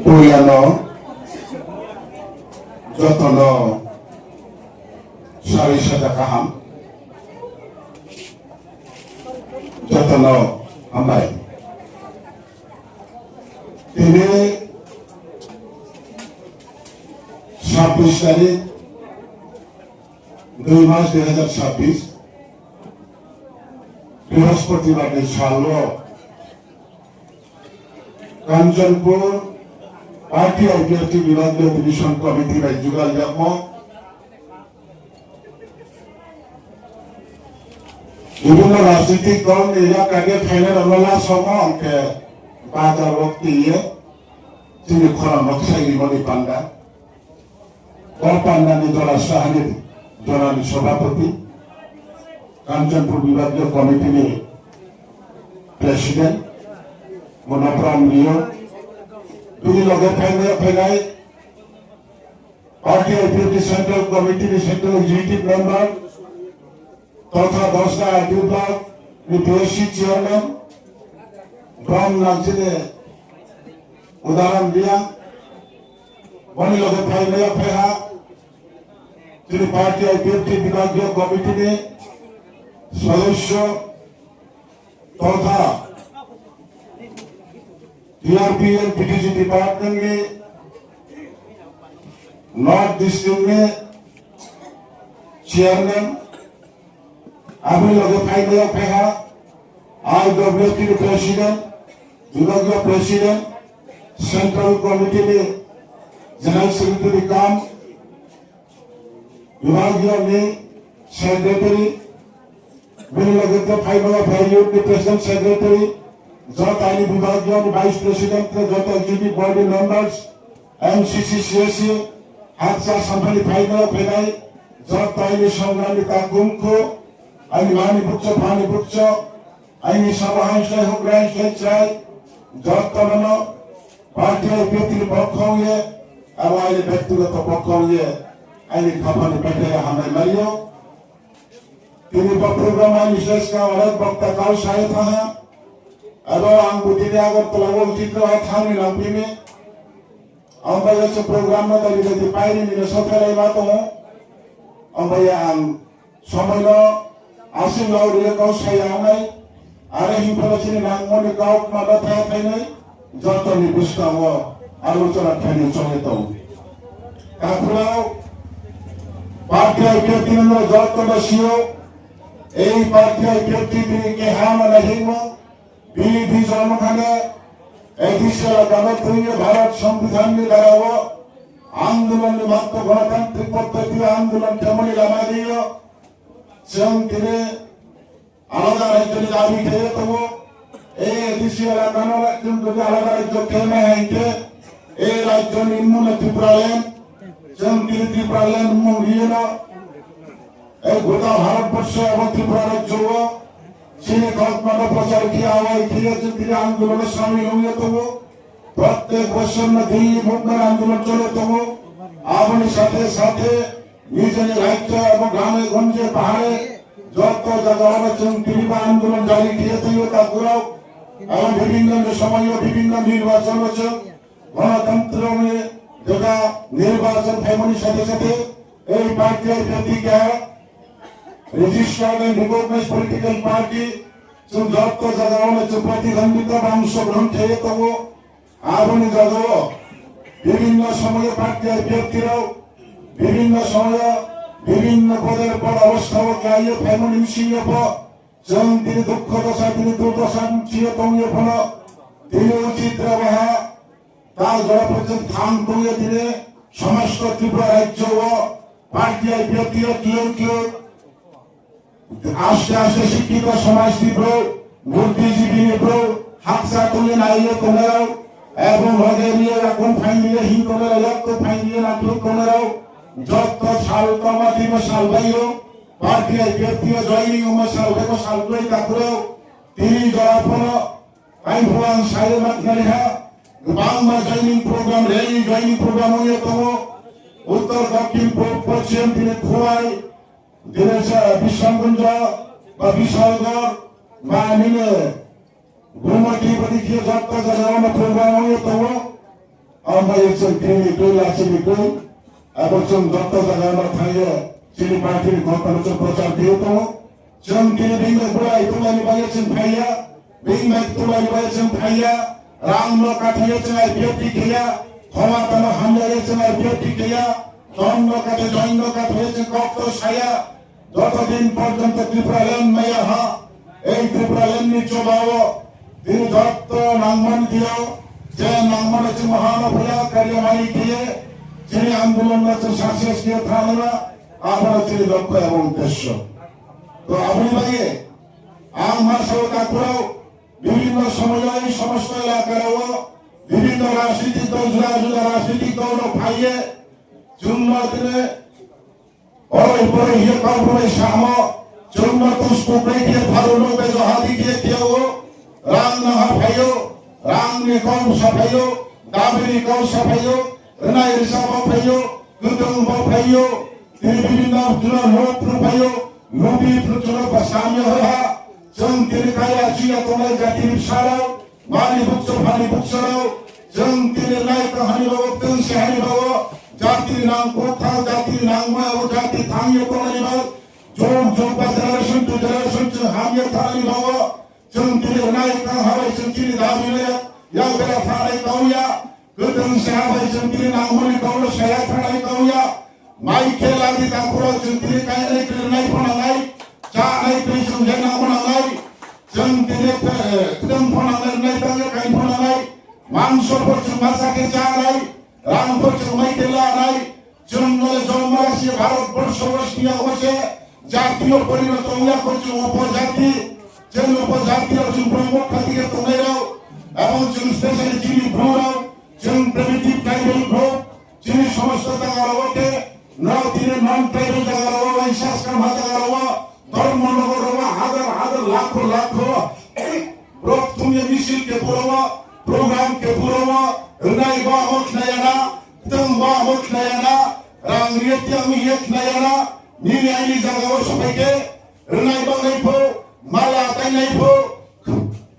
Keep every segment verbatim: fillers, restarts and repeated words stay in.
Poila no joto no sarui saja kaham, joto no hambai. Tini ছাব্বিশ তারিখ, দুই মাস দুই হাজার ছাব্বিশ, বৃহস্পতিবার ni sal wo Kanchanpur party I P F T বিভাগীয় division committee bai jugal yagmo, বিভিন্ন রাজনৈতিক দল ni elaka ni phainai rao no lasomo hing khe bazar wo tui ye chini khorang no ksairimo ni panda. Bo panda ni jora sahani, jora ni sobhapoti, Kanchanpur বিভাগীয় committee ni president, Monopram Rio, bini loge phainai, phainai, party I P F T central committee ni central executive member, totha Dasda R D block ni P S C chairman, brom nang chini Udaram Reang, boni loge phainai phaiha, chini party I P F T বিভাগীয় committee ni সদস্য, তথা T R P and T D C department ni North District ni chairman, abo ni loge phainai phaiha, I W T ni president, বিভাগীয় president, central committee ni general secretary cum বিভাগীয় ni secretary, bini loge khe phainai phai youth ni president secretary, joto aini বিভাগীয় ni vice president, joto executive body members, M C C, C S C, hakcha samphani phainai phainai, joto aini songram ni takhumkhu, aini mani bukcho, phani bukcho, aini sabo hangslai houhgra hangslai chrai, joto no no party I P F T ni pokho ye, abo aini bektigoto pokho ye, aini khaphang ni bethai hambai mai ou. Tini bo program aini seska onek bokta kau sa ye thanng ha. Abo ang bo tini Agartala wo Chitra ha thanng ni nangphi mi. Ang bai ye se program no tali tali pairi ni no sothalaima tong ou. Ang bai ye ang somoi no asing lau ri ye kau sa ya ong nai. Are hing pho no chini nangmo ni kau kma no thai thai nai. Joto ni buskang wo aro chora thai ni chong ye tong. Takhu rao, party I P F T no joto no si ou. Ei party I P F T bini keha no nai hingmo, bini vision no khane, A D C elaka no tui ye Bharat Sombidhan ni dara wo andolon ni matro gonotantrik poddhoti andolon khe mani lama ri yo, chwng tini alada rajyo ni dabi khe ye tong ou. Ei A D C elaka no chwng jodi alada rajyo khe nai hai khe, ei rajyo ni mmung no Tripuraland, chwng tini Tripuraland mmung ri ye no, ei gota Bharat borsho abo Tripura rajyo wo chini kautma no prochar khe awai khe ye chwng tini andolon no samil ong ye tong ou. Prottek bosor no Delhi movement andolon chole tong ou. Abo ni sathe sathe nijeni rajyo abo grame gonje pahare joto jaga wo no chwng tini bo andolon jari khe ye tong ou takhu rao. Abo bibhinno ni somoy yo bibhinno nirbachon wo chwng gonotantro ni jeta nirbachon phaimo ni sathe sathe ei party I P F T keha registered and recognized political party, chwng joto jaga wo no chwng protidhondita ba ongsogrohon khe ye tong ou. Abo ni jaga wo bibhinno somoy yo party I P F T rao bibhinno somoy yo bibhinno podor pod obostha wo khe ye phaimo ni bsing yo pho chwng tini dukho dosa, tini durdosa ni bsing yo tong ye pho no, tini uchit rao ha, ta jora pho chwng thang tong ye tini somosto Tripura rajyo wo party I P F T yo tiyong tiyong aste aste sikkito somaj ni brouh, budhijibi ni brouh, hakcha tong ye nai ye tongnai rao, ebong loge ri ye yakung phaing ri ye hing tongnai rao, yakto phaing ri ye nangthuh tongnai rao, joto sal tongma timo sal bai yo, party I P F T yo joining ongma sal bai bo sal broi takhu rao, tini jora pho no, aini pho ang sa ye ma khnari ha, gbangma joining program, rally joining program ong ye tong ou, uttor, dokhin, purb, poschim, tini Khowai, tini se Bisramganj, ba Bishalgarh, ba nini Gumoti, bodi khe joto jaga wo no program ong ye tong ou. Bai ye chwng tini twi la chini twi, abo chwng joto jaga no thang ye chini party ni khorokma no chwng prochar khe tong ou. Chwng tini bini bwrai tongmani bai ye chwng phai ya, bini bai tongmani bai ye chwng phai ya, rang no kathai ye chwng I P F T khe ya, khoma tano hamya ye chwng I P F T khe ya, jon no kathai, jon no kathai ye chwng kok to sa ya, Joto din porjonto Tripura land maya ha, ei Tripura land ni choba wo, tini joto nangmani dia, je nangmani chwng maha no phaya kariya mani khe, chini andolon no chwng success khe thangnai, abo no chini lokho ebong uddesho. To aboni bai ye, ang ma sao takhurao, bibhinno somoy o ei somosto elaka rao, bibhinno rajnitik dol, juda juda rajnitik dol rao phai ye, chwng no tini Oro pore ye kau pore samo, chwng no tus kukrei khe pharu no bejo hadi khe khe o, rang no ha phai ou, rang ni kau sa phai ou, dabi ni kau sa phai ou, rnai risa bo phai ou, kwtwng bo phai ou, tini bibhinno jora no phru phai ou, lubi phru jora ba samya hoi ha, chwng tini kaya chiya tongnai jati ni bsa rao, Mani bukcho phani bukcho rao, chwng tini nai tong hani bago, tong se hani bago, jati ni nang kok thang, jati ni nang maya o, jati thang ye tong hani bago, jog jog ba generation to generation chwng ham ye thang hani bago, chwng tini nai tong ha bai chwng tini dabi le, ya bera thang nai tong ya, kwtwng se ha bai chwng tini nang mani tong le saya thang nai tong ya, Mai khe lagi takhurao chwng tini kainai khe nai pho nangnai, chánai twi chwng je nang pho nangnai, chwng tini, eh, kdwng pho nangnai, nai tang ye kain pho nangnai, mangso pho chwng masa khe chánai, rang pho chwng mai khe lanai, chwng no le jomma si Bharat borso wo sniya wo se, jati yo porinoto ong ya kho chwng upojati, chwng upojati rao chwng brouh mokha thik khe tongnai rao, ebong chwng specially chini Bru rao, chwng primitive tribal group, Chini somosto jaga rao wo khe, nrao tini non tribal jaga rao wo, waisa skam ha jaga rao wo, Dharmanagar rao wo, hazar hazar, lakho lakho, brouh thum ye misil khe pura wo, program khe pura wo, rnai ba amo khnaya na, ktang ba amo khnaya na, rang ri ye tiang mi ye khnaya na, nini aini jaga wo sophai khe, rnai bangnai pho, mala tainai pho,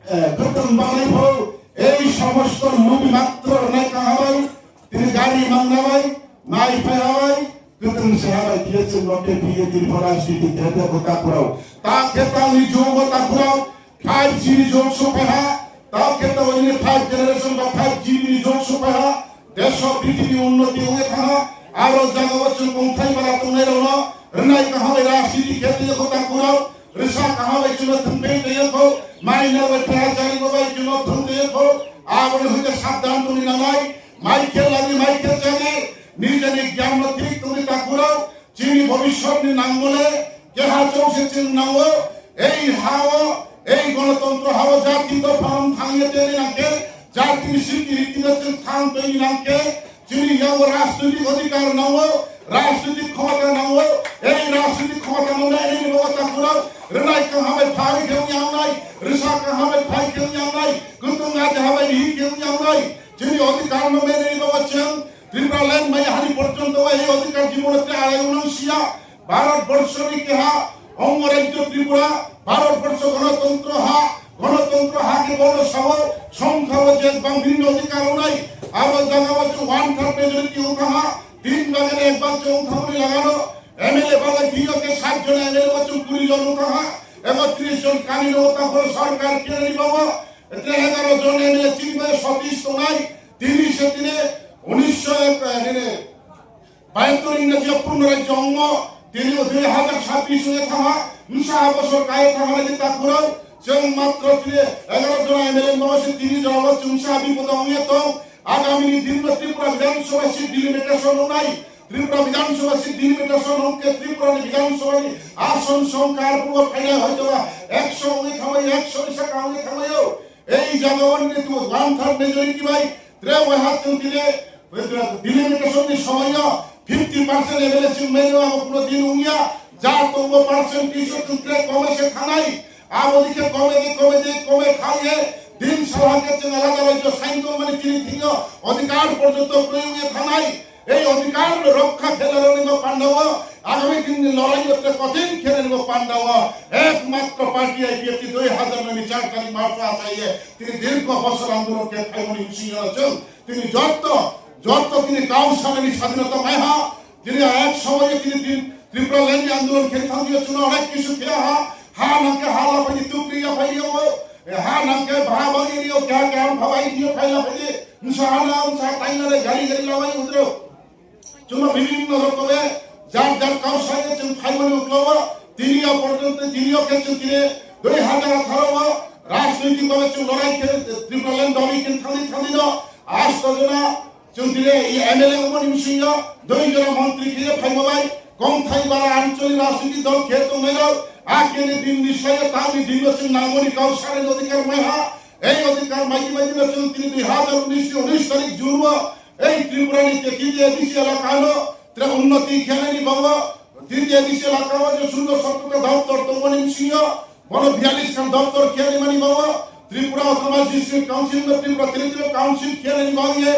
eh, kwtwng bangnai pho, ei somosto lubi matro rnai kangha bai, tini gari mangna bai, mai phai ha bai, kwtwng se ha bai, khe chwng no khe phiye tini pho rajniti khe tei bo takhurao. Ta khe tang ni jug wo takhurao, five G ni jug sophai ha, ta khe tang ni five generation ba five G ni jug sophai ha, Desh o prithibi unnoti ong ye thanng ha, aro jaga wo chwng kongthai bara tongnai rao no rnai kaham bai rajniti khe tei kho takhurao, risa kaham bai chwng no thwngphai tei kho, mai na bai phai ha jari bo bai chwng no thwng tei kho, abo ni hoite sabdan tong ni nangnai, mai khe lagi, mai khe chari, nijeni gyan no thik tong ni takhurao, Chini bhobishyot ni nangmo le keha chouh se chwng nang ou, ei ha wo, ei gonotontro ha wo jati dopha ong thang ye tei nang khe, jati ni sriti riti no chwng thang tei nang khe, chini yak wo rajnoitik odhikar nang ou, rajnoitik khomota nang ou, ei rajnoitik khomota no nai nini bo takhurao, rnai kaham bai phai khe ong yang nai, risa kaham bai phai khe ong yang nai, kwtwng aja ha bai ri khe ong yang nai, chini odhikar no nai nini bo chwng, Tripura land mai hani porjonto ei odhikar jibon te arai unang siya, Bharat borsho ni keha ong rajyo Tripura, Bharat borsho gonotontro ha, gonotontro ha khe bono sao, songkha wo je bang bini odhikar onai, abo jaga wo chwng one third majority ong thanng ha, tin bag ni ek bag chwng ong thanng ni laga no, M L A bagai thing yo khe sat jon M L A wo chwng kuri jon ong thanng ha, ebo tris jon kami no takhurao sorkar khe ni baoh wo, tre egaro jon M L A chini bai Satish tongnai, tini se tini unisho ek, eh, nini, Bahatur Ingraji yo purno rajyo ongmo, tini o dui hazar sabbish ong ye thanng ha, bsa ha bosor kai ye thanng ha nai di takhurao, chwng matro tini egaro jona M L A no se tini jona wo chwng sa bipod ong ye tong, agami ni din no Tripura Bidhan Sabha seat delimitation ong nai, Tripura Bidhan Sabha seat delimitation ong khe Tripura ni Bidhan Sabha ni ason songkha arphuh wo phainai hoito ba eksho ong ye thanngmai, eksho ni saka ong ye thanngmai ou. Ei jaga wo nini tu one third majority bai, tre waiha chwng tini, delimitation ni somoi no fifty percent M L A chwng mai no abo kuno din ong ya, ja tongbo percent twiso chwng tre kome se thangnai, abo ni khe kome de, kome de, kome thang ye, din salha khe chwng alada rajyo sain tongmani chini thing yo, odhikar porjonto kroi ong ye thangnai. Ei odhikar no rokha khe na rwnaima panda wo, agami din ni lorai no tre kothin khe na rwnaima panda wo, ekmatro party I P F T dui hazar noi ni char tarik March wo achai ye, tini dirgho bosor andolon khe phaimani bsing yo chwng, tini joto Joto tini kau sanani sadhinota mai ha, tini ek somoy tini Tri-, Tripura land ni andolon khe thang yo chung no onek kisu khe ha, ha nang khe ha la phai di tukri ya phai di o, ha nang khe baha bang di o, keha keha pha bai di o, phai la phai di, bsa ha na, bsa tai na re, gari gari la bai udro. Chung no bibhinno rokom e, jar jar kau sa ye chung phaimani uklau o, tini yo porjonto, tini yo khe chung tini dui hazar atharo o, rajnoitik bhabe chung lorai khe, Tripura land dabi khe thangni thangni no, asto jona, chung tini ye M L A ongmani bsing yo, dui jona montri khe ye phaimo bai, kongthai bara ancholi rajnoitik dol khe tongnai rao, akhe ni din ni sai yo tang ni din no chung nangmani kau sanani odhikar mai ha, ei odhikar mai di mai di no chung tini dui hazar unis ni unis tarik June o, ei Tripura ni T T A D C elaka no, tre unnoti khe nai ni baoh wo, T T A D C elaka wo je sundo sotro ta doptor tongmani bsing yo, bono biyalis khan doptor khe nai mani baoh wo, Tripura Autonomous District Council no Tripura Territorial Council khe nai ni baoh ye,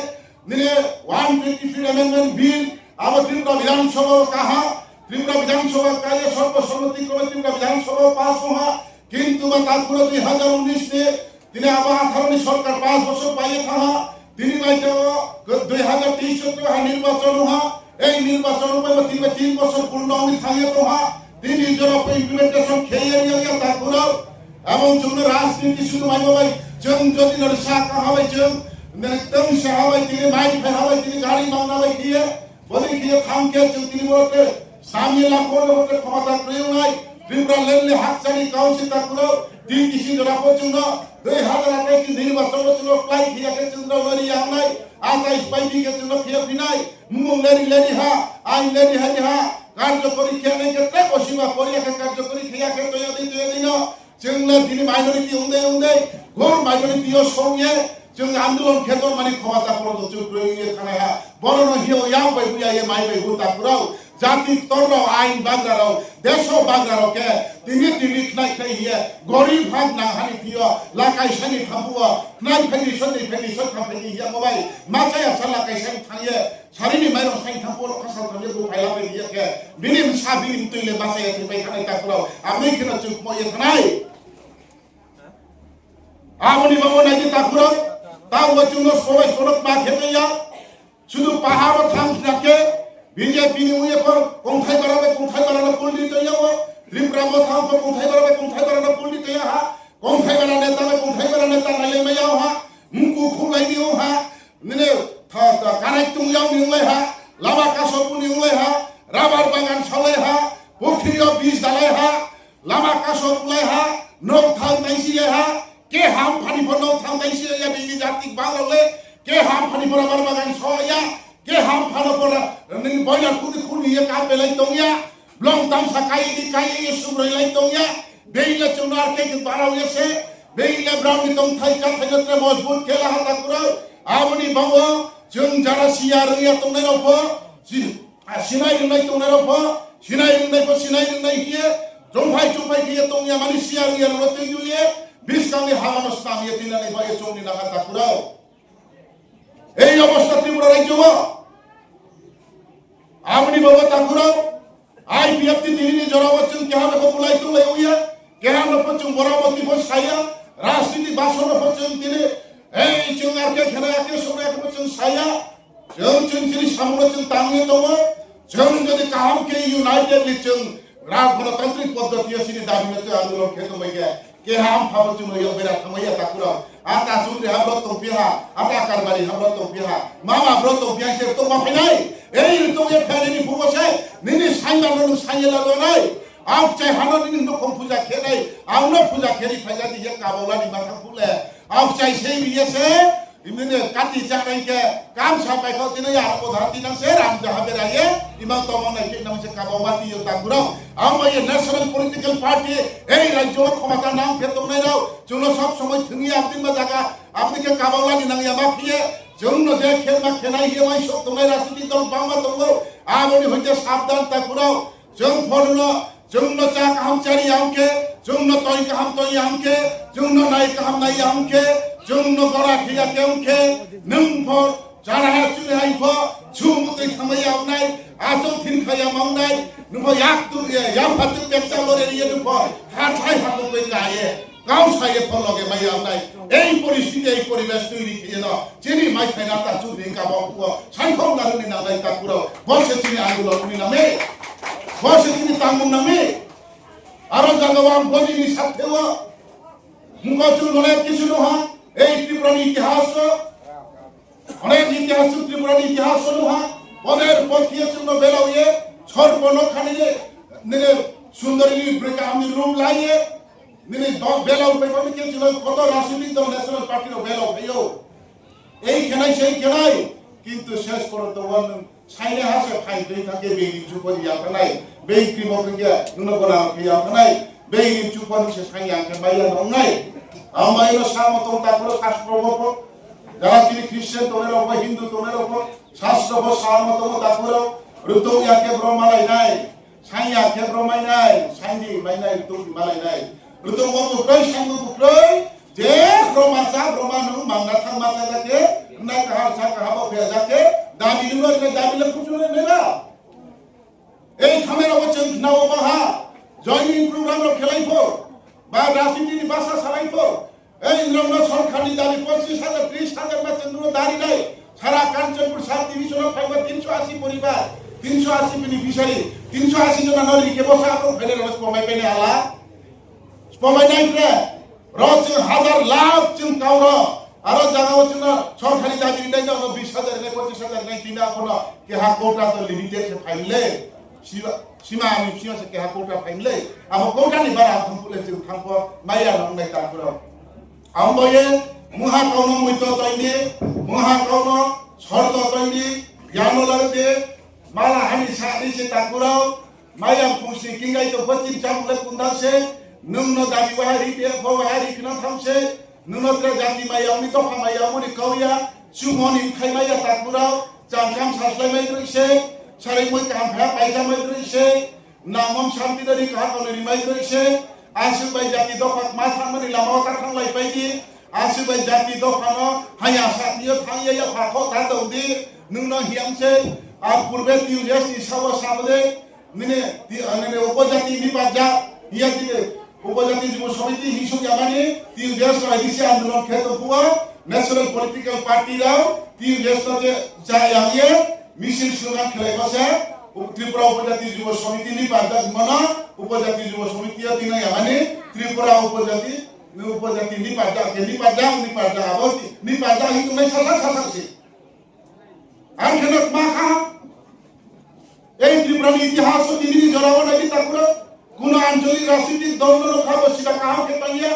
nini one twenty-fifth Amendment Bill, abo Tripura Bidhan Sabha wo kaha, Tripura Bidhan Sabha kaiye sorbo sommoti krome Tripura Bidhan Sabha wo pass ong ha, kintu ba takhu rao dui hazar unis ni, tini abo atharo ni sorkar pass bosor pai ye thanng ha, tini bai khe o dui hazar teis chotro ha nirbachon ong ha, ei nirbachon ong bai bo tini bai tin bosor purno ong ni thanng ye tong ha, tini jora pho implementation khe ye ri ya takhu rao, abo chung no rajniti sudu mai bo bai, chung jodi no risa ka ha bai chung, tong se ha bai tini mai phai ha bai tini gari mangna bai khe ye, bodei khe ye thanng khe chung tini boro khe, sami la pho no boro khe khomota kroi ong nai, Tripura land ni hakcha ni kau se takhu rao, tini kisi jora pho chung no, dui hazar athais ni nirbachon wo chung no klái khe ya khe chung no lori ya nai, athais bai di khe chung no khe ya phi nai, mmung leri leri ha, ain leri ha ni ha, karjokori khe nai khe tre bo siba pori ya khe karjokori khe ya khe toya di toya di no, chung le tini minority ong dei ong dei, ghor minority yo song ye, chung andolon khe tongmani khomota pho no chung kroi ye thanng nai ha, boro no hing ye yang bai bu ya ye mai bai bu takhu rao, jati ktor rao, ain bagra rao, deso bagra rao khe, tini tini khnai khnai hing ye, gorib hag nang ha ni thing yo, lakai sa ni thampu wo, khnai phai ni soi ni phai ni soi tham phai ni hing ye mo bai, ma chaya sa lakai sa ni thanng ye, sari ni mairong sa ni thampu wo, rokha sal tham ye bu phai la bai hing ye khe, bini bsa bini mtoi le ma chaya thing bai kha nai takhu rao, abo ni khe no chung kmo ye thanng nai. Abo ni baoh wo nai di takhu rao, taoh wo chung no sobai sono kma khe tong ya. Sudu pahar wo thanng khna khe, B J P ni ong ye pho Kongthai bara bai Kongthai bara no pul di tong ya wo, Tripura wo thanng pho Kongthai bara bai Kongthai bara no pul di tong ya ha, Kongthai bara neta bai Kongthai bara neta nai le mai ya ha, mku khulai ni ong ha, nini tha, tha, kanai tong ya ni onglai ha, lama kaso bu ni onglai ha, rabar bagan saolai ha, pukhri yo bis dalai ha, lama kaso bulai ha, nouh thang taisi ye ha, keham pha ni pho nouh thang taisi ya, bini jati bang rao le, keham pha ni pho rabar bagan so ya, keham pha no pho ra, nini boiler khuni khuni ye kam belai tong ya, blong tamsa kai di kai ye subroi lai tong ya, bini le chung no ar khe khe barao ye se, bini le brao ni tongthai cháthai no tre mojbut khe la ha takhu rao, abo ni baoh wo, chung jara siya rung ya tongnai rao pho, si-, sinai rungnai tongnai rao pho, sinai rungnai pho, sinai rungnai hing ye, chungphai chungphai khe ye tong ya mani siya rung ya rao no tui ye, buskang ni ha no snam ye tuinani baoh ye chung ni nang ha takhu rao. Ei obosta Tripura rajyo wo, abo ni baoh wo takhu rao, I P F T tini ni jora wo chung keha no pho bulai tulai ong ya, keha no pho chung bora boti pho sa ya, rajniti baso no pho chung tini, ei chung ar khe khe nai, ar khe song nai pho chung sa ya, chung chung chini samung no chung tang ye tong ou, chung jodi kaham khe unitedly chung ra-, gonotantrik poddoti yo chini dabi no chung andolon khe tongbai khe, keha mpha bo chung no yak bera thanngmai ya takhu rao. Ata chudri ha bro tongphi ha, ata karbari ha bro tongphi ha, mama bro tongphi ha se tongma phai nai. Ei ri tong ye phai nai ni phuh wo se, nini saima no nung sai ye la nai. Aokchai ha no nini nouhkhong puja khe nai, ang no puja khe ri phai ja di ye kabaola ni ma thanng phuh le. Aokchai se ri ye se, imni ni kati chánai khe, kamsa pai kho tini ya aro bo dha tinang se, ram jaha bera ye, imang tongmo nai khe nang se kabaoma ti yo takhu rao. Abo ye national political party, ei rajyo wo khomota nang khe tongnai rao, chung no sob somoi thung ye abdi ma zaga, abdi khe kabaola ni nang ya ma khe ye, chung no je khe ma khe nai hing ye uaingsouh tongnai rajniti dol bangma tong ou, abo ni hoite sabdan takhu rao. Chung pho no, chung no chá kaham chári ya ong khe, chung no toi kaham toi ya ong khe, chung no nai kaham nai ya ong khe, chung no gora khe ya khe ong khe, nung pho chára ha churi hai pho, chung mutoi thanngmai ya ong nai, achouh thir kha ya ma ong nai, nung pho yak tu ye, yapha tu pekcha lore ye nung pho, hathái ha mutoi ka ye. Kau sa ye pho loge mai ya nai. Ei poristhiti, ei poribesh toiri khe ye no chini maithai nata chudri kabo phuh wo saikho ngaruni nangnai takhu rao. Bo se chini andolon ni nang mi. Bo se chini tangmung nang mi. Aro jaga wo ang boni ni sathe wo mungko chung no le kisu nuh ha. Ei Tripura ni itihas wo Onek itihas chung Tripura ni itihas wo nuh ha, onek pokhiye chung no belao ye, sorpo no khani ye, nini sundori ni broi kaham ni room lai ye, nini do belao bai pho ni khe chung no koto rajnitik dol national party rao belao phai ou. Ei khenai, sei khenai, kintu ses poronto wo nwng sainai ha se phai tui thang khe being ni chupo ni ya thanai, being krimo khe khe nwng no gona khe ya thanai, being ni chupo ni se saing ya khe mai ya nong nai. Ang mai no samo tong takhu rao sastro bo pho. Jara chini Christian tongnai rao pho, Hindu tongnai rao pho, sastro pho samo tongo takhu rao, rutong ya khe bro malai nai, saing ya khe bro mai nai, saing di mai nai, rutong di malai nai. Rutong bo bukroi, saing bo bukroi, je bro masa, bro ma nung mangna thang masa ja khe, nai kaham sa kaham bo phe ja khe, dabi nung nai dabi le phuchu nai nai ba. Ei khamera wo chung khna wo ba ha, joining program rao khelai pho, ba rajniti ni basa salai pho, ei nrao no sorkar ni dabi pochis hajar, tris hajar ma chung no dari nai, sara Kanchanpur sub division wo phaiba tinso asi poribar, tinso asi beneficiary, tinso asi jona no ri khe bo sa abo phainai rao no spomai painai hala, spomai nai tre, ro chung hajar lakh chung kau ro, aro jaga wo chung no sorkar ni dabi rinai no bis hajar rinai, pochis hajar rinai, tini apho no keha quota to limited se phai le. Sima, sima ni bsing yo se keha quota phai le. Abo quota ni bara thang phuh le chung thang pho mai ya nong nai takhu rao. Abo ye, mungha kau no muito toing di, mungha kau no sorto toing di, yano lar di, mala hani sa di se takhu rao, mai ya phung sni kingai to pho chini chámung le kundal se, nung no dabi waha ri di, pho waha ri khna tham se, nung no tre jati mai ya, uni dopha mai ya, uni kau ya, chumo ni khai mai ya takhu rao, cham kam saslai mai droi se, sarai moi kaham phai ya paisa mai droi se, nangmom santi dari kaha kau ni ri mai droi se, asuh bai jati dopha ma thangmani lama wo ta thang lai pai di, asuh bai jati dopha no haya sa thing yo thang ya ya pha kho ta tong di, nung no hiam se, a purbe T U J S ni sa wo sa bo de, nini, ti-, nini upojati ni parja, hiya di de, Upojati Jubo Somiti hingsuk yamani, T U J S no A D C andolon khe tong phuh wo, national political party rao, T U J S no je ja yang ye, misil slogan khelai bo se, Tripura Upojati Jubo Somiti ni parja hingmo no, Upojati Jubo Somiti yo tina yamani, Tripura Upojati, Upojati ni parja, khe ni parja, ni parja, abo ti-, ni parja hing tongnai sasak sasak se. Ang khe no kma kha. Ei Tripura ni itihas wo tini ni jora wo nai di takhu rao, kuno anchalik rajnitik dol no rokha bo siba kaham khe tang ya.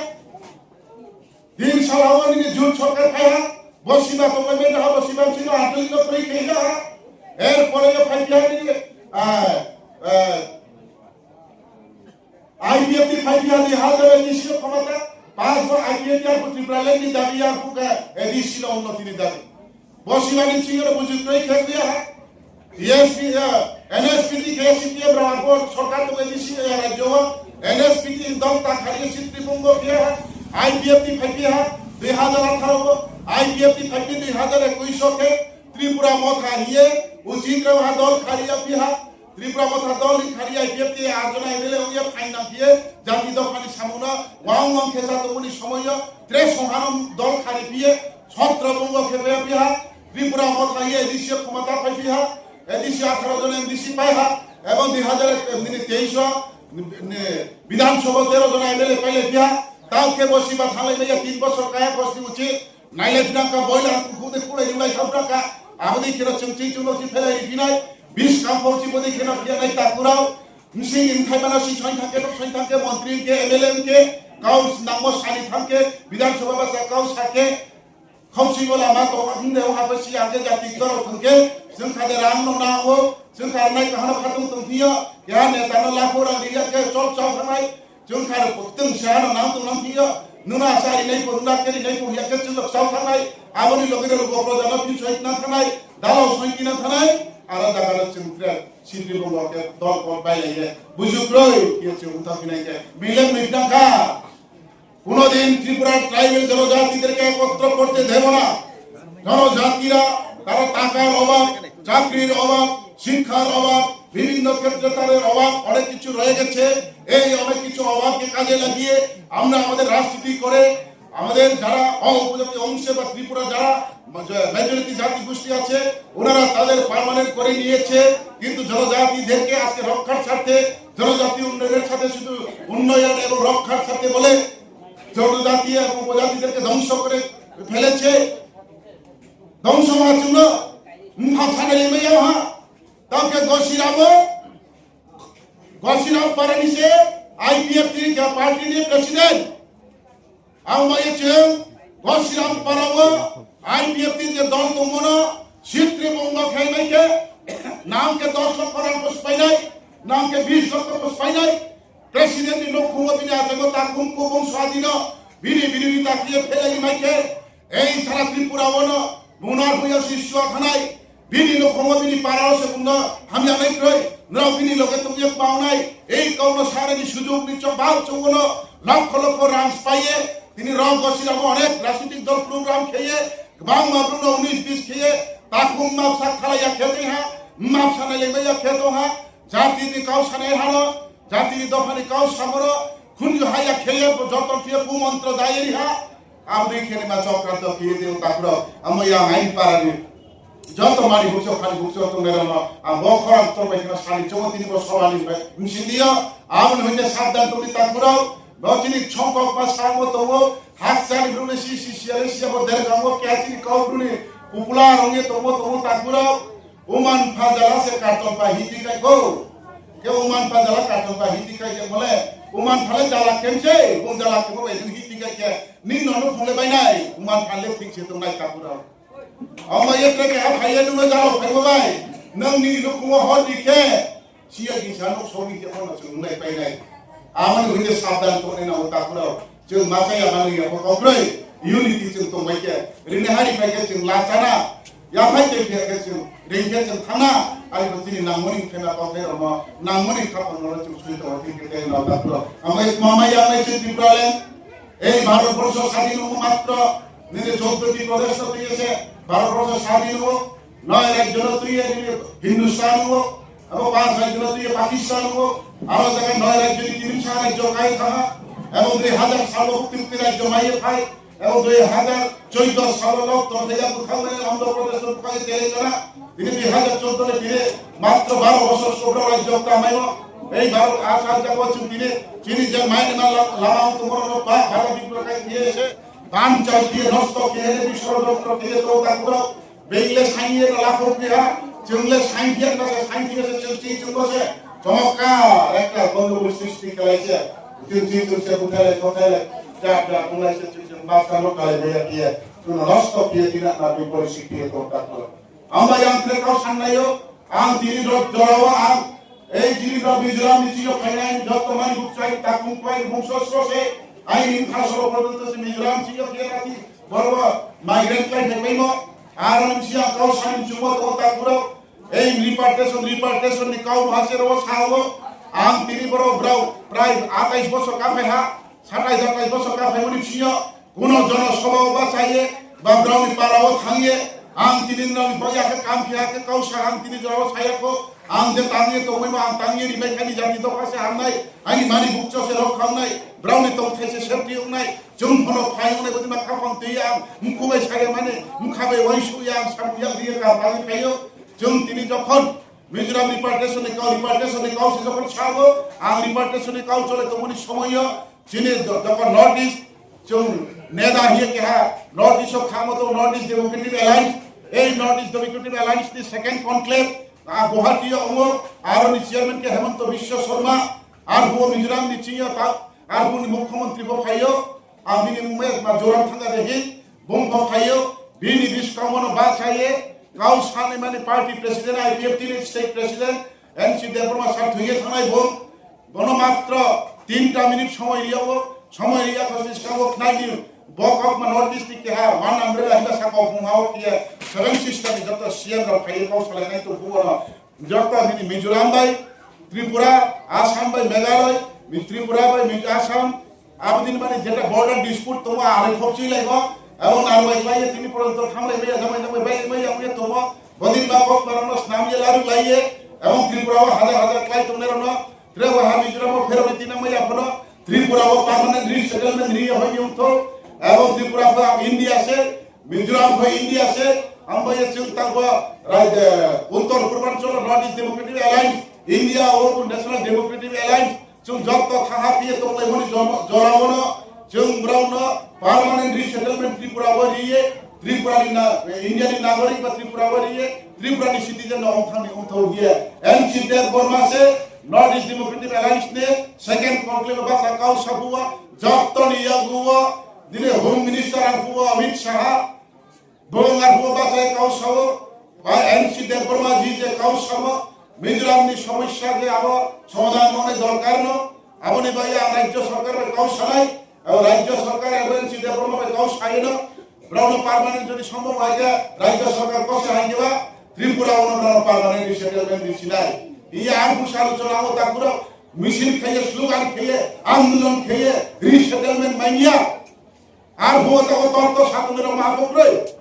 Tin sal ha wo nini jut sorkar phai ha, bo siba tonglai mai ha, bo siba chini anchalik no kroi khe ha. Er pore yo phai phi ha nini, ah, ah, I P F T phai phi ha ni ha jora A D C yo khomota, pas bo I P F T ar pho Tripura land ni dabi ya phuh khe A D C no unnoti ni dabi. Bo siba ni ching yo buju kroi khe phi ha. T S P, eh, N S P T, K S P F rao abo sorkar tong A D C, eh, rajyo wo. N S P T dol ta khari ye sitri bungbo phi ha. I P F T phai phi ha. Dui hajar atharo bo I P F T phai phi dui hajar ekush wo khe Tripura Motha hing ye uchit rao ha dol khari ya phi ha. Tripura Motha dol ni khari I P F T ajona M L A ong ye phainang phi ye, jati dopha ni samung no wang wang khe sa tongmo ni somoi yo, tre songha no dol khari phi ye, sotro bungbo khe phi ha, Tripura Motha ye A D C khomota phai phi ha, A D C atharo jon M D C pai ha, ebong dui hajar teis o, ni, Bidhan Sabha tero jon M L A pai le phi ha, tao khe bo siba thanglai mai ya tin bosor kaya kosni uchi, Nailai phinang kha, boiler kukhuk de khulai rilai thang phrang kha. Abo dei kheno chwng ching chwng no si phelai ri phinai. Bis kam phau si bo dei kheno phiya nai takhu rao. Bsing ni mthai mano si soin thang khe, soin thang khe, montri khe, M L A khe, kau nangmo sani thang khe, Bidhan Sabha basa kau sa khe, khomsing o lama tong hing de, o ha pho si ang khe jati ktor rao thang khe, chwng kha de rang no nang o, chwng kha nai kaham no khatung tong phi yo, keha neta no lakho rang ri ya khe, chol chao thangnai. Chwng kha rok ktwng se ano nang tong nang thing yo. Nung no asa rinai pho, nung no khe rinai pho, ya khe chwng rok chao thangnai. Abo ni loge rok bo proja no phi soi nang thangnai. Dalao soi nang thangnai. Aro jaga rok chwng tre sitri bo bo khe dol kol bai lai ye. Buju kroi, ye chwng wngthang phinai khe. Bile mui tang kha. কোনোদিন ত্রিপুরার ট্রাইবাল জনজাতিদেরকে একত্র করতে দেব না। জনজাতিরা তারা টাকার অভাব, চাকরির অভাব, শিক্ষার অভাব, বিভিন্ন ক্ষেত্রে তাদের অভাব অনেক কিছু রয়ে গেছে। এই অনেক কিছু অভাবকে কাজে লাগিয়ে আমরা আমাদের রাজনীতি করে আমাদের যারা অ-, উপজাতি অংশে বা ত্রিপুরা যারা মা-, যে মেজরিটি জাতিগোষ্ঠী আছে, ওনারা তাদের পার্মানেন্ট করে নিয়েছে, কিন্তু জনজাতিদেরকে আজকে রক্ষার স্বার্থে, জনজাতি উন্নয়নের সাথে শুধু উন্নয়ন এবং রক্ষার স্বার্থে বলে জনজাতি এবং উপজাতিদেরকে ধ্বংস করে ফেলেছে। ধ্বংস হওয়ার জন্য ভাষা নেই মেয়ে হা। তাকে গছিরামও, গছিরাম পারানি সে আইপিএফটি কে পার্টি নি president. Ang bai ye chung, Gosiram para wo, IPFT je dol tongmo no, sitri bongba khainai khe, nang khe dos lokho rang pho sphai nai, nang khe bis lokho pho sphai nai, president ni nouhkhong wo bini achaigo takhum kubung sadi no, bini bini ni takri ye phelai mai khe, ei sara Tripura wo no, bung no arphuh ya sisua khanai, bini nouhkhong wo bini para wo se bung no hamya nai kroi, nrao bini loge tong ye kbang nai, ei kau no sanai ni sujug ni chobal chung wo no, lokho lokho rang sphai ye, tini rao Gosiram wo onek rajnitik dol program khe ye, kbangma brouh no unis bis khe ye, takhum map sak thalai ya khe tong ha, map sanai le mai ya khe tong ha, jati ni kau sanai ha no, jati ni dopha ni kau samo no, khunju ha ya khe ye, bo joto khe ye, kumontro da ye ri ha, abo dei khe ni ma chokranto khe ye tong takhurao, amo ya ngai para ni. Joto mani bukso, khani bukso tongnai rao no, ang bo khorang tor bai kheno sani chongo tini bo sobha ni bai bsing di yo, abo ni hoite sabdan tong di takhurao, bo chini songkok ba samo tongo, hakcha ni brouh le si si si ya le si ya bo dergang wo keha chini kau bru ni popular ong ye tongmo tongo takhurao, uman pha jala se karton ba hindi kai kho, khe uman pha jala karton ba hindi kai je mole, uman pha le jala khem se, bung jala khem bai hindi kai khe, nini no nouhkhong le bai nai, uman pha le thik se tongnai takhurao. Amo ye tre keha phai ye nung no jala phai bo bai, nang nini nouhkhong wo hor di khe, si ya gingsa nouh song ni khe pho no chung nunglai pai nai. Amo ni hoite sabdan tongnai nang wo takhurao. Chung ma cha ya manoi ya pho kau kroi. Unity chung tong bai khe. Rini hari phai khe chung la chana. Ya phai khe phai khe chung ring khe chung thanng na. Ari bo chini nangmo ni khe na kauthai rao no. Nangmo ni khaphang no chung sui tong khe khe tei nang takhurao. Amo ye ma ma ya mai chung Tripura le. Ei Bharatborsho sadhin ongmo matro, nini চৌদ্দটি প্রদেশ no tui ye se Bharatborsho sadhin ongmo, নয় রাজ্য no tui ye nini Hindustan ongmo, abo পাঁচ রাজ্য no tui ye Pakistan ongmo, aro jaga নয় রাজ্য ni tini sa রাজ্য kai thang ha, এবং দুই হাজার salo তিনটি রাজ্য mai ye phai, এবং দুই হাজার চৌদ্দ salo no tongthai ya bukhaoh nai Andhra Pradesh no bukhaoh ye Telangana, tini দুই হাজার চৌদ্দ ni tini matro বারো বছর sobra রাজ্য ta mai o, ei বারো আসার jaga chung tini, chini je mai nima la-, lama ong tongmo rao no ba, bala bipro khai khe ye se, banchal khe ye, nosto khe ye, bini ষড়যন্ত্র khe ye, to takhurao, being le saing ye no lakhor khe ha, chung le saing khe ya, na se saing khe ye se, chung ching chung bo se, চমৎকার একটা গন্ডগোল সৃষ্টি khelai se, chung ching chung se, buthailai, thothailai, ja ja tonglai se, chung chung baksa no khalai bai ya khe ye, chung no nosto khe ye, tini na biporisti khe ye, to takhurao. Ang bai ang tre kau sanlai ou, ang tini rao jora wo ang, ei tini rao Mizoram ni chini yo phainai joto mani bukchai takhum pai bungso sro se, aini bkha soro porjonto se Mizoram chini yo khe rati, boro bo migrant khlai phaipaimo, aro ni bsing ang kau sani chungmo tong takhurao, ei repatriation, repatriation ni kau ha se rao sa ou, ang tini boro brao prai আঠাইশ বছর kaphai ha, সাতাইশ আঠাইশ বছর kaphaimo ni bsing yo, kuno জনসভা wo ba cha ye, ba brao ni para wo thanng ye, ang tini nrao ni bo ya khe kam khe ya khe kau sa ang tini jora wo sa ya kho, ang je tang ye tongmaimo ang tang ye rimai khe ni jati dopha se hamnai, aini mani bukcho se rao khaonai, brao ni tongthai se safety ong nai, chung pho no phai ong nai, bodei ma khaphang tui ye ang mkhu bai sa ya mani, mkha bai uaingsouh ye ang samung ya ri ye kaham tang ye phai ou, chung tini jokhon Mizoram repatriation ni kau, repatriation ni kau se jokhon sa ou, ang repatriation ni kau chole tongmo ni somoi yo, chini jo-, jokhon North East, chung NEDA hing ye keha, North East o khamo tong North East Democratic Alliance, ei North East Democratic Alliance ni second conclave, a, Guwahati yo ong ou, aro ni chairman khe Hemanta Biswa Sarma, arphuh Mizoram ni ching yo ta, arphuh ni mukhyamantri pho phai ou, ang bini mmung ma Joram Thanga de hi, bung pho phai ou, bini buskang wo no ba cha ye, kau sanai mani party president, IPFT ni state president, N C Debbarma sir thoi ye thanngnai bung, bono matro tinta minute somoi ri ya ou, somoi ri ya kho se skang wo khnai di, bo kauma North East ni keha, one umbrella himba sakau phung ha wo khe ye, seven sister ni joto C M rao phai ye kau salai nai tong phuh wo no, joto bini Mizoram bai, Tripura, Assam bai, Meghalaya, Mi-, Tripura bai, Mi-, Assam, abo dini mani jeta border dispute tongmo, aro khokchui lai bo, abo narwai khlai ye tini poronto thanglai mai ya, jamai jamai bai mai ya, ong ye tongmo, bodei ba kok barang no snam ye laruh lai ye, Ebong Tripura wo hazar hazar klái tongnai rao no, tre bo ha Mizoram wo pherao ni tinangmai ya pho no, Tripura wo permanent resettlement ri ye hoih ni ongthou. Ebong Tripura pho India se, Mizoram pho India se, abo ye chung tangbo, Uttor Purbanchal North East Democratic Alliance, India wo National Democratic Alliance, chung joto thanha khe ye tonglaimo ni jora wo no, chung brao no permanent resettlement Tripura wo ri ye, Tripura ni, India ni nagorik ba Tripura wo ri ye, Tripura ni citizen no ongthang ni ongthou ye. N C Debbarma se North East Democratic Alliance ni second conclave wo bahcha kau saphuh wo, joto ni yakgu wo, nini Home Minister ang phuh wo Amit Shah, bung ang phuh wo bahcha ye kau sa ou, ba N C Debbarma ji je kau samo, Mizoram ni somosya je abo somadhan mangnai dorkar no, abo ni bai ye ang Rajya Sorkar bai kau sanai, abo Rajya Sorkar abo N C Debbarma bai kau sa ye no, brao no permanent jodi sombhob hai khe Rajya Sorkar kose hai khe ba, Tripura wo no brao no permanent resettlement ri sinai. Iya ang phuh sa alochona wo takhu rao, misil khe ye, slogan khe ye, andolon khe ye, resettlement mai ya. Arphuh wo tabo torto satung rao ma bo kroi.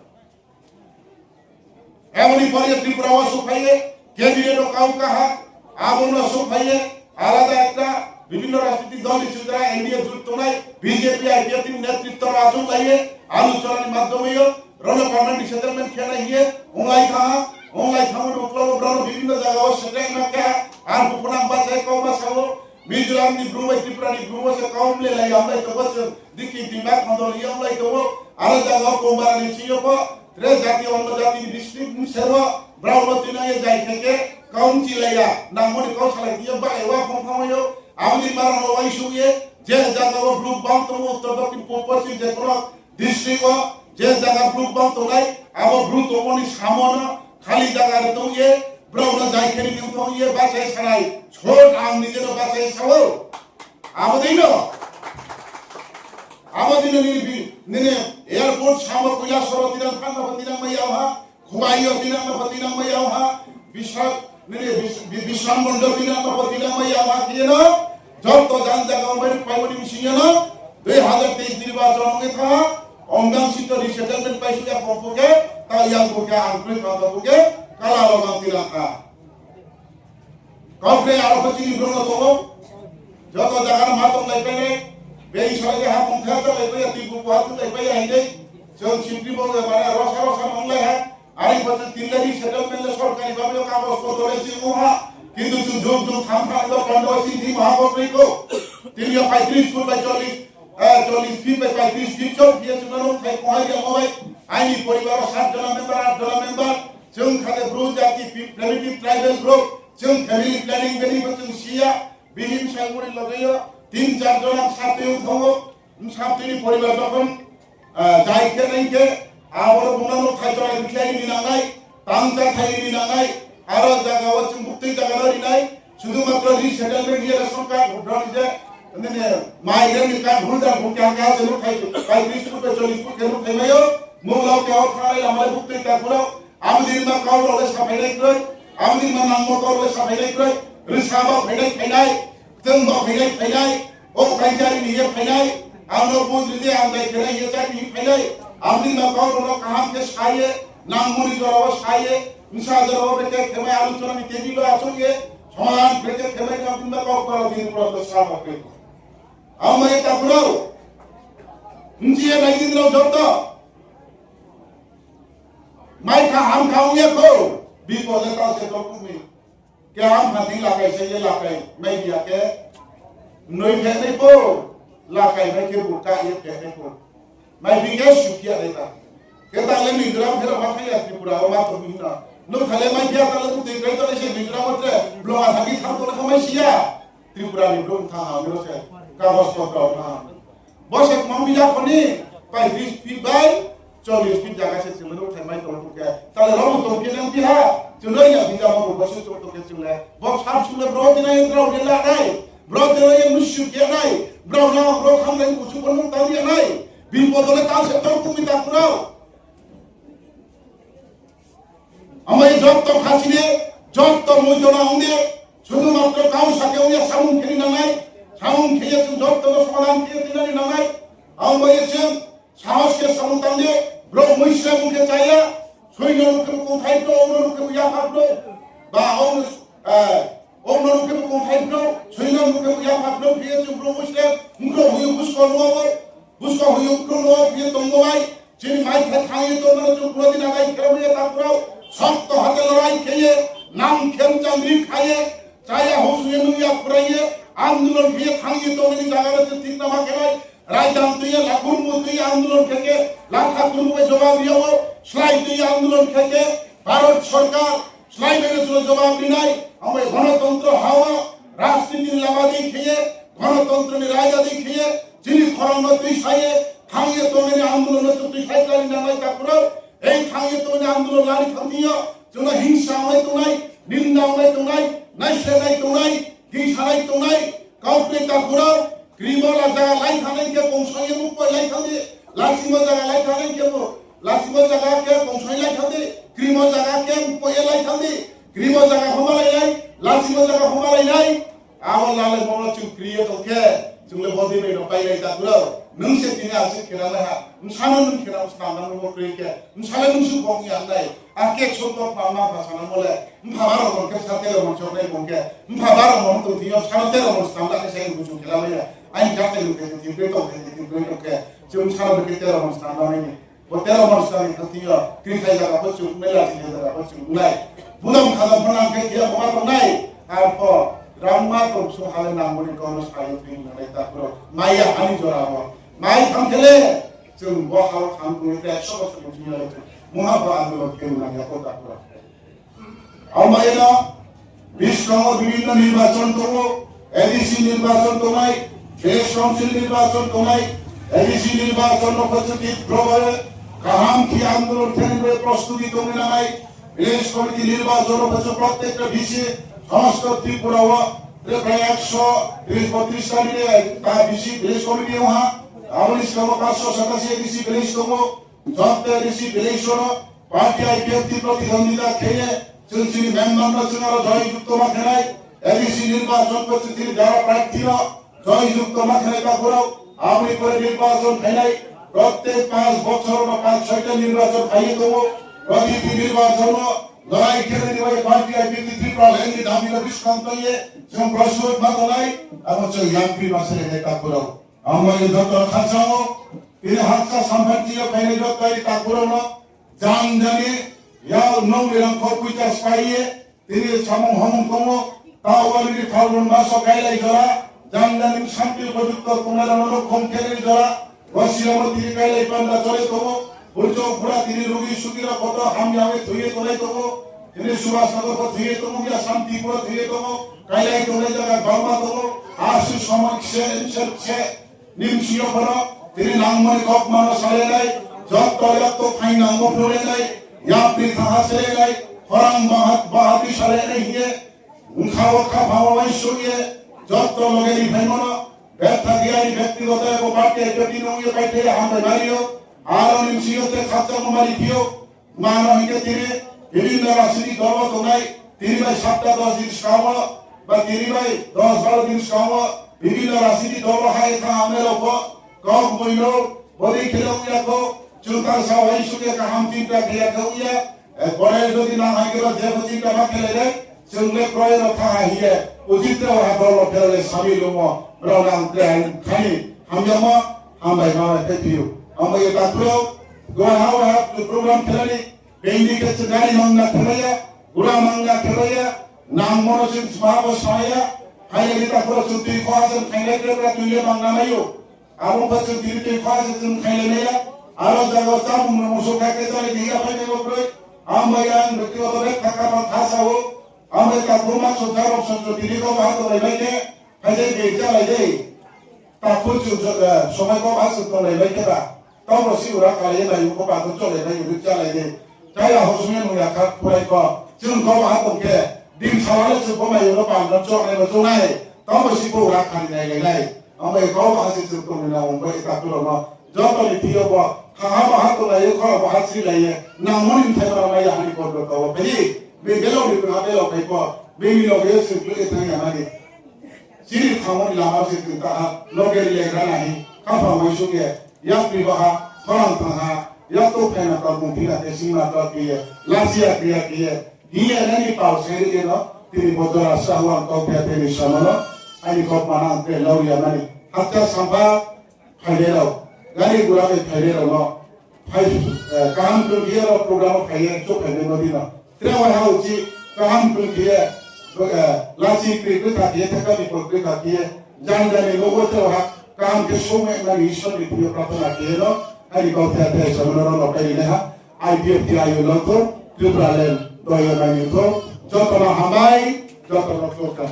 Abo ni por ye Tripura wo souhphai ye, cabinet wo kau kaha, abo no souhphai ye, alada ekta, bibhinno rajnitik dol ni chudra N D A jut tongnai, B J P, I P F T ni netritto rao achouhlai ye, alochona ni madhyome yo, brao no permanent resettlement khe nai hing ye, onglai thanng ha, onglai thanngmo ni uklau wo brao no bibhinno zaga wo settlement khe ha, arphuh pho nang bahcha ye kau ma sa ou, Mizoram ni Bru bai Tripura ni Bru wo se kau mlelai ye onglai tong ou, chwng dikhi dima khondol ye onglai tong ou, aro zaga wo Kombara ni sing yo pho, tre jati onno jati ni district ni sero, brao no tuinang ye jai khe khe, kau mchilai ya, nangmo ni kau salai khe ye, bahai wa phung phang yo, abo ni ma rao no uaingsouh ye, je zaga wo Bru gbang tong ou, uttor, dokhin, purb, poschim, je kono district wo je zaga Bru gbang tongnai, abo Bru tongmo ni samo no khali zaga ri tong ye, brao no jai khe ri ni ongthou ye bahcha ye sanai, sot ang nije no bahcha ye sa ou. Abo dei no, abo dei no nini, nini airport samo Kailasoro tinang thanng no pho tinang mai ya ha, Khowai yo tinang no pho tinang mai ya ha, Bisra-, nini Bis-, Bi-, Bisramganj yo tinang no pho tinang mai ya ha khe ye no, joto jang zaga wo mai paimo ni bsing yo no, dui hazar teis nirbachon ong ye thanng ha, omgang sito resettlement paisuh ya khong pho khe, ta yang pho khe, ang kroi khong pho khe, kala rao bang tinang kha. Kau khe aro pho chini Bru no tong ou, joto zaga no ma tonglai pai nai, beng salai ye ha mungtha chalai pai ya, tui buku ha thulai pai ya hing dei, chwng sintri bo le mane rosa rosa no onglai ha, Are pho chwng tini le resettlement le sorkari bhabe yo kagoj potro le chini ong ha. Kintu chwng jug jug tham tham le kondo chini thing maha bo kroi kho. Tini yo paitris foot bai chollish, eh, chollish feet bai paitris feet chouh khe ye chwng no nouhthai kong hai ya mo bai. Aini poribar o sat jona member, at jona member. Chwng kha de Bru jati, primitive tribal group. Chwng family planning bini pho chwng si ya. Bini bsai muri loge yo tin char jona bsa tui ong thango. Bsa tui ni poribar jokhon, ah, jai khe nai khe, abo no bung no nouhthai chonai rikhlai ni nangnai, tang cha thai ni nangnai, aro jaga wo chwng buktui jaga no rinai, sudu matro resettlement ye ration card, bro ni je, nini migrant ni card holder bung khe hang khe se nouhthai, paitris foot bai chollish foot khe nouhthai mai o, mung rao khe o thanai lama le buktui ta phuro, Abo ni ma kau rao le saphainai kroi, abo ni ma nangmo kau rao le saphainai kroi, risa ba phainai phainai, kthang ba phainai phainai, o kaijari ni ye phainai, ang no bujri di ang dai khenai ye chari ni phainai, abo ni ma kau rao no kaham khe sa ye, nangmo ni jora wo sa ye, bsa jora wo brekhe khemai alochona ni table wo achouh ye, somadan brekhe khemai abo ni ma kau rao tini pura to sa ba kroi. Abo ma ye takhu rao, bchi ye nai di nrao joto. Mai kha ham kha ong ya kho, bipod le tao se tong kumi. Khe ham kha thing lakai se ye lakai, mai biya khe. Noi phe nai pho, lakai mai khe bu ka ye phe nai pho. Mai bi khe sukhia nai ta. Khe ta le Mizoram phe rao ma thang ya Tripura wo ma tong mi hing na. Nouhthai le mai biya ta le bu tei krai ta le se Mizoram wo tre, blong a thang ni thang tong le kha mai si ya. Tripura ni brouh thanng ha, ongno se kagos potro thanng ha. Bo se kmang visa khoni, paitris feet bai chollish feet jaga se chwng nouhthai mai tong khe. Tale rao bo tong khe nang biha, chwng no ya visa mo bo se chong tong khe chwng le. Bo sab sung le bro dinai rao de la nai. Bro dinai musu khe nai. Bro na bro kham nai musu bo nung tang ya nai. Bipod le tang se tong kumi ta kurao. Amai joto khachine, joto moitona ongde, sudu matro kau sake ongya samung kheni nangnai, samung kheye chung joto no somadan kheye tinani nangnai. Amai chung sahos khe samung tangde, brouh muisra mung khe chaya, soino nung khe kuthai brouh, ono nung khe yapha brouh, ba ono Eh, ong no rukhe bo kongthai phno, soi no rukhe bo yapha phno, phiye chung bro Muslim, mkro huyu busko nuo, busko huyu mkro nuo, phiye tongmo bai, chini mai khe thang ye tongmo chung bro di nagai khe ye takurao, sokto hate lorai khe ye, nang khem chang ri kha ye, chaya ho suye nung ya khurai ye, andolon khe ye thang ye tongni jaga no chung thik nama khe nai, Raidang tui ye, lakhurmu tui ye andolon khe khe, latha kurmu bai jobab ri ya o, slái tui ye andolon khe khe, Bharot sorkar, slái bai no chung jobab ri nai, amai gonotontro ha wo, rajniti ni lama dei khe ye, gonotontro ni raja dei khe ye, chini khorang no tui sa ye, thang ye tongnai ni andolon no chung tui sai khlai ri nang nai takurao, ei thang ye tongnai andolon lari thang thing yo, chung no hingsa ong nai tongnai, ninda ong nai tongnai, naisle nai tongnai, hingsa nai tongnai, kau kri takurao, krimo la jaga lai thang nai khe kongsoi ye mukpoi lai thang di, lasimo jaga lai thang nai khe bo, lasimo jaga khe kongsoi lai thang di, krimo jaga khe mukpoi ye lai thang di, krimo jaga homa lai nai, lasimo jaga homa lai nai, Abo lalai bo no chung kri ye tong khe, chung le body bai no pai lai takurao. Nung se tini asuh khe nang nai ha. Bsa no nung khe nang snam nang bo kroi khe. Bsa le nung suh bong ya nai. Akhe chon to pa ma pha sana mo le. Mpha baro mo khe sa tero mo chok nai bong khe. Mpha baro mo tong thing yo sa tero mo snam da khe sai nung chung khe la mai ya. Aini kha tei nung khe thing kroi tong khe thing kroi tong khe. Chung sa no khe tero mo snam da mai ni. Bo tero mon snam ni thang thing yo, kri khai jaga pho chung nai, lachi khai jaga pho chung nai. Budam khadam pho nang khe khe ya bo ma tong nai. Arpho, rangma tong sung ha le nang moni kau no sa yo thing nang nai takurao. Mai ya ha ni jora wo. Mai thang khe le, chung bo ha wo thang tong ye tre ekso bosor ni thing yo le chung. Mungha bo andolon khe nang ya kho takurao. Abo bai no, buskang wo bibhinno nirbachon tong ou, A D C nirbachon tongnai, village council nirbachon tongnai, A D C nirbachon no pho chung tibro bai kaham khe andolon khe ni bai prostuti tong nai nai, village committee nirbachon no pho chung prottekta V C, somosto Tripura wo, tre prai ekso tris botris ta mile ta V C village committee ong ha, abo ni skang wo panchso satasi A D C village tong ou, joto A D C village no party I P F T protidwondita khe ye, chung chini member no chung aro joy jukto ma khe nai, A D C nirbachon pho chung chini jara prarthi no joy jukto ma khe nai takurao, abo ni pore nirbachon phai nai, prottek panch bochor no panch soita nirbachon phai ye tong ou, protiti nirbachon no lorai khe nai ni bai party I P F T Tipraland ni dami no buskang tong ye, chung prostut ma tong nai, abo chung yangphi ma se nai takurao. Abo ni joto khakchang ou, tini hakcha samphanti yo phai nai joto ni takurao no, jang jani, yak nung ni rangkho poicha spai ye, tini samung hamung tong ou, tao wali ni Phalgun maso kailai jora, jang jani santi upojukto tongnai rao no khom khe nai jora, gosi rao no tini kailai panda chole tong ou, burchouh bura tini rugi sugi rao koto hamya ye thoi ye tongnai tong ou, tini Subhas Nagar pho thoi ye tong ou, ya Santipur pho thoi ye tong ou, kailai tongnai jaga bangma tong ou, asuh somoi kse, bsor kse, Nimsi yo phano, tini nangmo ni kaukma no salai nai, joto yakto phaing nangmo phnuh lai nai, yapri thanngha salai nai, khorang baha-, bahati salai nai hing ye, bkha wo khaphang wo uaingsouh ye, joto loge ni phaimo no, betha khe aini bektigoto abo party I P F T nung ye paithai ye hambai mari ou, aro nimsi yo te khakchangmo mari phi ou, Mano hing khe tini, bibhinno rajniti dol wo tongnai, tini bai sapta dos din skang wo, ba tini bai dos baro din skang wo, bibhinno rajniti dol wo hai thanng hamnai rao pho, kau boi no, bodei khe le ong ya kho, chung tang sa uaingsouh ye kaham chinta khe ya khe ong ya, eh, borai jodi nang hai khe ba jebo chinta ma khe lai nai, chung le kroi rao thanng ha hing ye, uchit rao ha dol rao khe le sami lungmo, brao nang khe hai khai, hamyamo, hambai ma bai khe phi ou. Hambai ye ta kroi, Duha ha, ha, program khelai ni, being ni khe se gari mangna khelai ya, gura mangna khelai ya, nangmo no chung sma bo sa ya, hai ya ni ta khoro chung tui kho ha se khainai khe bra tui le mangna mai ou. Abo pho chung tini tui kho ha se chung khainai mai ya, aro jaga wo chámung no musu kha khe chálai di ya phai nai bo kroi, amo yang bektigoto bek thaka ma tha sa ou, amo ta khoma sotha rok sotro tini kho ba ha tonglai mai khe, phai dei beng chálai dei. Takhu chung jo-, eh, somai kau ha chung tonglai bai khe ba. Tamo si ura khalai ye nai, kho ba kho cholai nai, uri chalai ye. Chaya ho sung ye nung ya kha, khurai kho. Chung kho ba ha tong khe, dim sala le chung kho mai yo no pan no chok nai no chung nai. Tamo si kho ura khali nai lai nai. Amo ye kho ba ha se chung tong nai na ong bai ta kuro no. Joto ni thing yo bo, kha ha ba ha tonglai ye, kho ba ha si lai ye. Nangmo ni thai ba mai ya hani kon do to. Bai, bai belo ni ha belo bai kho. Bai ni lo ye chung kle thang ya mani. Chini thangmo ni lama se chung ta ha, loge le gra nai, khaphang uaingsouh ye, yapri baha, khorang thanng ha, yakto phaina tongmung thina khe singma to khe ye, lachi ya khe ya khe ye, hing ye nani pal se ri ye no, Tini bo jora sa ang kau khe tini samano, aini kau mana ang khe lauria mani. Hakcha sampha phainai rao, gari gura bai phainai rao no, phai, eh, kaham tong khe ye ro program wo phai ye chouh phainai no di no. Tre wa ha uchi kaham tong khe ye, eh, lachi kri kri kha khe ye, theka ni por kri kha khe ye, jang jang ni nouh wo tre wa ha kaham khe songmai nani Isor ni thing yo prarthana khe ye no, aini kau the the samano ro no kai ri nai ha. I P F T I U no tho, Tripura land doyo nani tho, joto no hambai, joto no tho kha.